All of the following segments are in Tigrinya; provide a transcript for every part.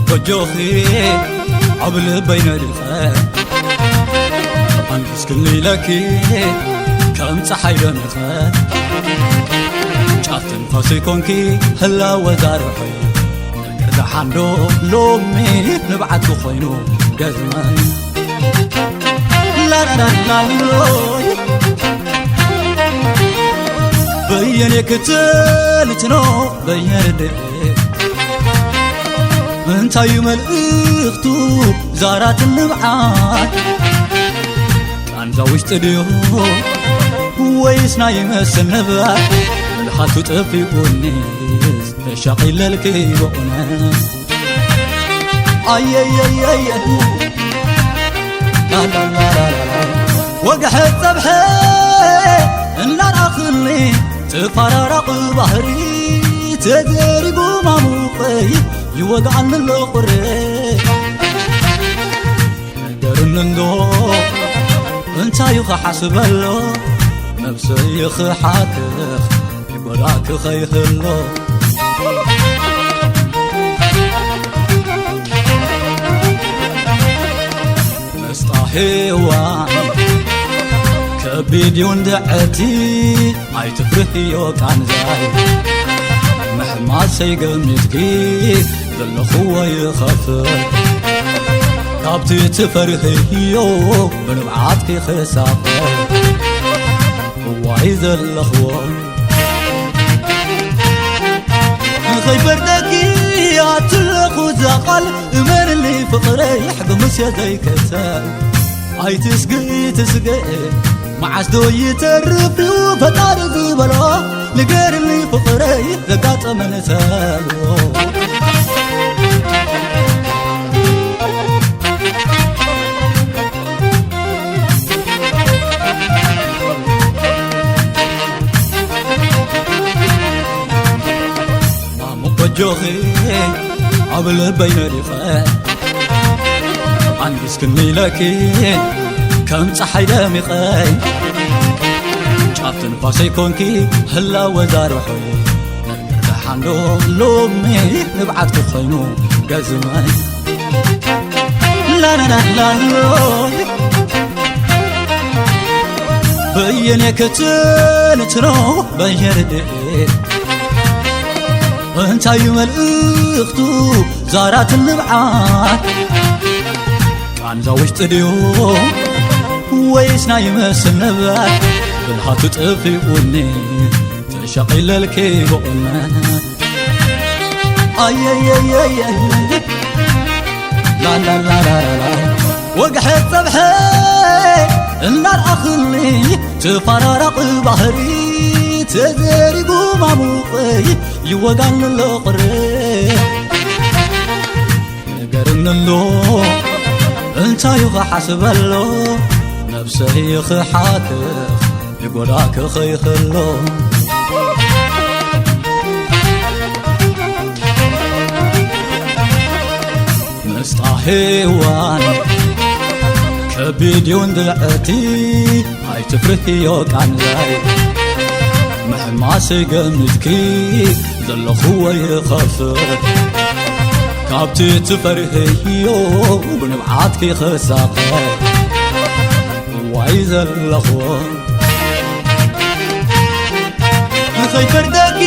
ጎጆኺ ኣብ ልበይ ነዲኸ፣ ኣንኪስክኒ ኢለኪ ከም ጸሓይ ደሚኸ። ጫፍ ትንፋሰይ ኮንኪ ህላወ ዛርሖይ፣ ነገር ደሓንዶ ሎሚ ንብዓትኪ ኮይኑ ገዝመይ። ላላላላሎይ፣ በየኔ ክትንትኖ በየኔ እንታይ እዩ መልእኽቱ ዛራት ንብዓት? ቃንዛ ውሽጢ ድዩ ወይስ ናይ መስል ንብዓት? መልሃቱ ጠፊኡኒ ተሻቒለልኪ በእውነት። ኣየየየየ ላላላላላ ወግሐ ጸብሐ እናራኽኒ ተፋራራቕ ባህሪ ተዘሪጉ ማሙቐይ ይወግዓኒ ኣሎ ቁረ። ንገርኒ እንዶ እንታይ እዩ ክሓስበሎ? ነብሰይ ክሓክኽ ይጎዳእኪ ከይህሎ። መስጣ ሄዋን ከቢድ እዩ እንድዕቲ ኣይትፍርህዮ ቃንዛይ። ምሕማሰይ ገሚትኪ ዘለኽዎ ይኸፍል። ካብቲ ትፈርህዮ ብንብዓትኪ ክሳፈር። እዋይ ዘለኽዎ ንኸይፈርደኪ ኣትለኹ እዛ ቃል እመንኒ ፍቕረይ ሕግምስ እየ ዘይከሰል። ኣይትስግኢ ትስግኢ መዓስ ዶ ይተርፍ እዩ ፈጣሪ ዝበሎ። ንገርኒ ፍቕረይ ዘጋጠመኒ ተሎ። ማሙ ጎጆኺ ኣብ ልበይ ነዲቐ ኣንጊስክኒ ኢለኪ ከም ጸሓይ ደሚቐ ጫፍ ትንፋሰይ ኮንኪ ህላወ ዛርሖይ። ደሓንዶ ሎሚ ንብዓትኪ ኮይኑ ገዝመይ። ላላላላሎ በየኔ ክትንትኖ በየርድ እንታይ እዩ መልእኽቱ ዛራት ንብዓት? ቃንዛ ውሽጢ ድዩ ወይስ ናይ መስል ንብዓት? ብልሃቱ ጠፊኡኒ ተሻቒለልኪ ብቑመት። ኣየየየየ ላላላላላ ወግሐ ጸብሐ እናርኣኽኒ ተፋራራቕ ባህሪ ተዘሪጉ ማሙቐይ ይወጋኒ ኣሎ ቁሪ። ንገርኒ ኣሎ እንታይ እዩ ክሓስበሎ ነብሰይ ክሓክኽ ይጎዳእኪ ከይክሎ። ምስጣ ሄዋን ከቢድ እዩ እንድዕቲ ኣይትፍርህዮ ቃንዛይ። ምሕማሰይ ገሚትኪ ዘለኽዎ ይኸፍእ ካብቲ ትፈርህዮ ብንብዓትኪ ክሳቐ። እዋይ ዘለኽዎ ንኸይፈርደኪ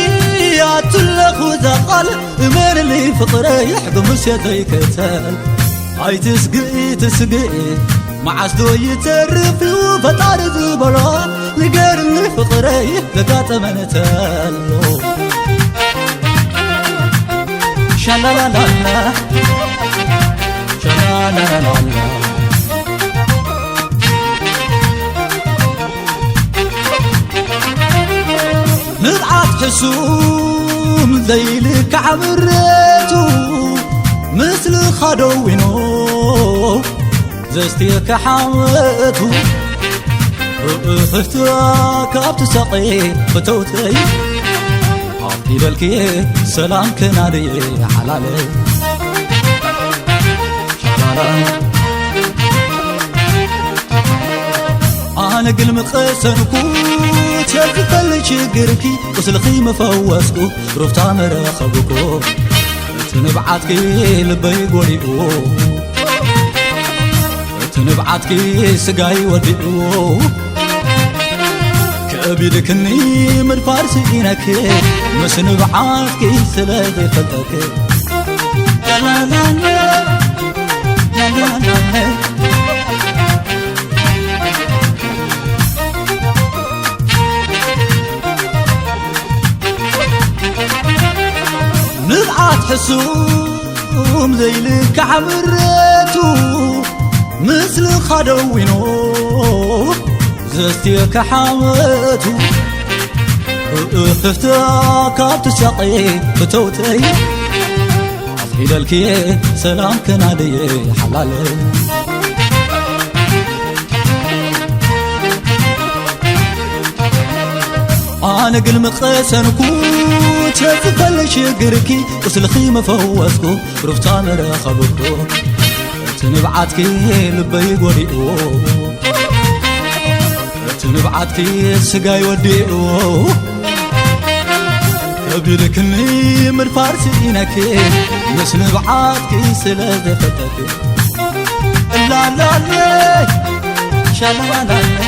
ኣትለኹ እዛ ቃል እመንኒ ፍቕረይ ሕግምስ እየ ዘይከተል። ኣይትስግኢ ትስግኢ መዓስ ዶ ይተርፍ እዩ ፈጣሪ ዝበሎ። ንገርኒ ፍቕረይ ዘጋጠመኒ ተሎ። ሻላላላላ ሻላላላላ ንብዓት ሕሱም ዘይልካዕ ምረቱ ምስልኻ ደዊኖ ዘስትየካ ሓወቱ እእህትዋ ካብቲ ሰቒ ፍተውተይ ኣፍ ኢለልኪ ሰላም ከናድየ ሓላለይ። ኣነ ግን ምቐሰንኩ ተዝፈል ችግርኪ ቁስልኺ መፈወስኩ ሩፍታ መረኸብኩ። ትንብዓትኪ ልበይ ጎዲኡ፣ ትንብዓትኪ ስጋይ ወዲኡ። ከቢድክኒ ምድፋር ስኢነኪ፣ ምስ ንብዓትኪ ስለ ዘይፈልጠኪ። ላላላላ፣ ላላላላ። ንብዓት ሕሱም ዘይልካዕ ምረቱ፣ ምስልኻ ደዊኖ ዘስትየካ ሓመቱ። እእፍፍታ ካብ ትሳቐ ፍተውተይ፣ ኣፍሒደልክየ ሰላም ከናደየ ሓላለይ። ኣነ ግን ምቐሰንኩ ተዝፈለ ሽግርኪ፣ ቁስልኺ መፈወስኩ ሩፍታ መረኸብኩ። እቲ ንብዓትኪ ልበይ ጎዲኡ፣ እቲ ንብዓትኪ ስጋይ ወዲኡ። ከቢድክኒ ምድፋር ስኢነኪ፣ ምስ ንብዓትኪ ስለ ዘፈተኪ። ላላለ፣ ሻላላላ።